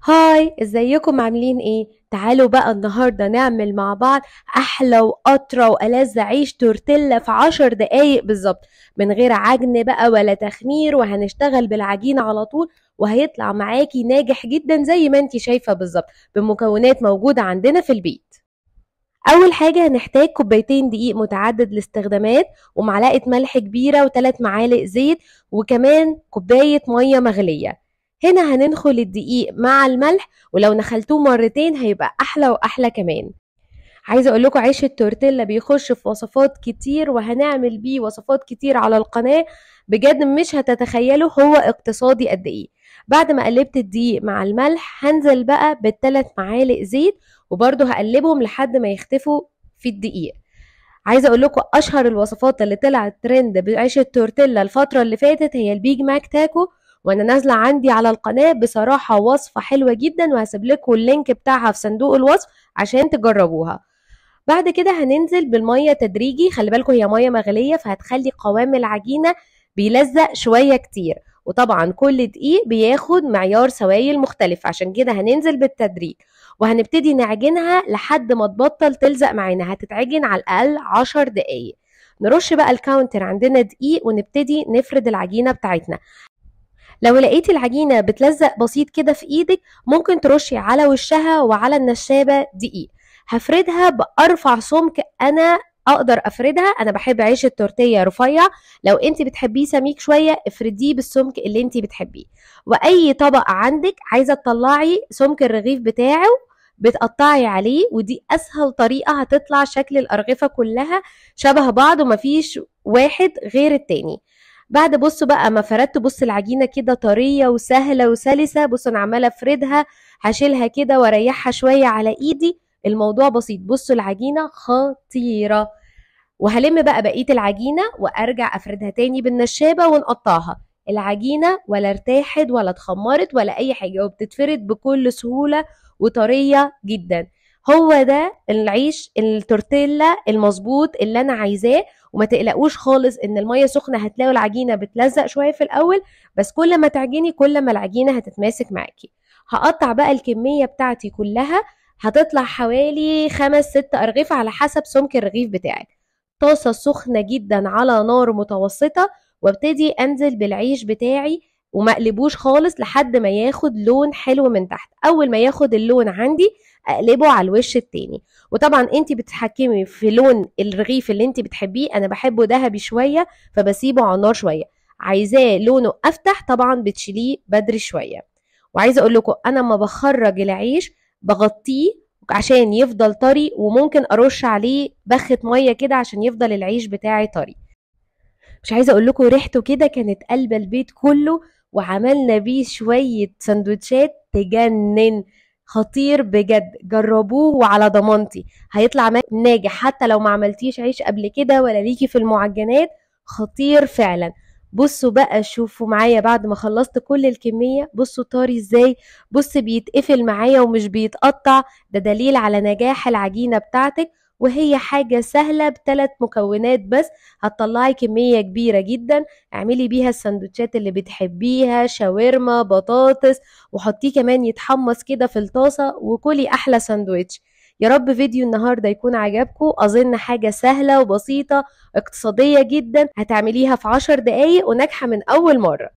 Hi، ازيكم؟ عاملين ايه؟ تعالوا بقى النهارده نعمل مع بعض احلى وقطره والذ عيش تورتيلا في 10 دقايق بالظبط، من غير عجن بقى ولا تخمير، وهنشتغل بالعجينه على طول، وهيطلع معاكي ناجح جدا زي ما انتي شايفه بالظبط، بمكونات موجودة عندنا في البيت. اول حاجة هنحتاج كوبايتين دقيق متعدد الاستخدامات، ومعلقة ملح كبيرة، و3 معالق زيت، وكمان كوباية مية مغليه. هنا هننخل الدقيق مع الملح، ولو نخلتوه مرتين هيبقى احلى واحلى كمان. عايزه اقول لكم عيش التورتيلا بيخش في وصفات كتير، وهنعمل بيه وصفات كتير على القناة، بجد مش هتتخيلوا هو اقتصادي قد ايه. بعد ما قلبت الدقيق مع الملح هنزل بقى بال3 معالق زيت، وبرده هقلبهم لحد ما يختفوا في الدقيق. عايزه اقول لكم اشهر الوصفات اللي طلعت ترند بعيش التورتيلا الفترة اللي فاتت هي ال Big Mac Taco، وانا نازله عندي على القناة بصراحة وصفه حلوة جدا، وهسيب لكم ال link بتاعها في صندوق الوصف عشان تجربوها. بعد كده هننزل بالمية تدريجي، خلي بالكم هي مية مغليه فهتخلي قوام العجينة بيلزق شوية كتير، وطبعا كل دقيق بياخد معيار سوائل مختلف، عشان كده هننزل بالتدريج وهنبتدي نعجنها لحد ما تبطل تلزق معانا. هتتعجن على الاقل 10 دقايق. نرش بقى ال counter عندنا دقيق ونبتدي نفرد العجينة بتاعتنا. لو لقيتي العجينة بتلزق بسيط كده في ايدك ممكن ترشي على وشها وعلى النشابه دقيق. هفردها بارفع سمك انا اقدر افردها، انا بحب عيش التورتيه رفيع، لو انت بتحبيه سميك شوية افرديه بالسمك اللي انت بتحبيه. واي طبق عندك عايزه تطلعي سمك الرغيف بتاعه بتقطعي عليه، ودي اسهل طريقه هتطلع شكل الارغفه كلها شبه بعض ومفيش واحد غير التاني. بعد بصوا بقى ما فردت، بص العجينة كده طرية وسهلة وسلسه، بصوا انا عماله افردها، هشيلها كده واريحها شوية على ايدي، الموضوع بسيط. بصوا العجينة خطيرة. وهلم بقى بقية العجينة وارجع افردها تاني بالنشابه ونقطعها. العجينة ولا ارتاحت ولا اتخمرت ولا اي حاجة، وبتتفرد بكل سهولة وطريه جدا. هو ده العيش التورتيلا المظبوط اللي انا عايزاه. وما تقلقوش خالص ان المية سخنة، هتلاقوا العجينة بتلزق شوية في الاول، بس كل ما تعجني كل ما العجينة هتتماسك معاكي. هقطع بقى الكمية بتاعتي كلها، هتطلع حوالي 5-6 ارغفه على حسب سمك الرغيف بتاعك. طاسه سخنة جدا على نار متوسطه، وابتدي انزل بالعيش بتاعي وما اقلبوش خالص لحد ما ياخد لون حلو من تحت. اول ما ياخد اللون عندي اقلبه على الوش التاني. وطبعا انت بتتحكمي في لون الرغيف اللي انت بتحبيه، انا بحبه ذهبي شوية فبسيبه على النار شوية، عايزاه لونه افتح طبعا بتشيليه بدري شوية. وعايزه اقول لكم انا ما بخرج العيش بغطيه عشان يفضل طري، وممكن ارش عليه بخه مية كده عشان يفضل العيش بتاعي طري. مش عايزه اقول لكم ريحته كده كانت قلب البيت كله، وعملنا بيه شوية سندوتشات تجنن، خطير بجد، جربوه وعلى ضمانتي هيطلع ناجح، حتى لو ما عملتيش عيش قبل كده ولا ليكي في المعجنات، خطير فعلا. بصوا بقى شوفوا معايا بعد ما خلصت كل الكمية، بصوا طاري ازاي، بص بيتقفل معايا ومش بيتقطع، ده دليل على نجاح العجينة بتاعتك. وهي حاجة سهلة ب3 مكونات بس، هتطلعي كمية كبيرة جدا، اعملي بيها السندوتشات اللي بتحبيها، شاورما، بطاطس، وحطيه كمان يتحمص كده في الطاسة، وكلي احلى سندوتش. يا رب فيديو النهاردة يكون عجبكم، اظن حاجة سهلة وبسيطة اقتصادية جدا، هتعمليها في 10 دقايق وناجحة من اول مرة.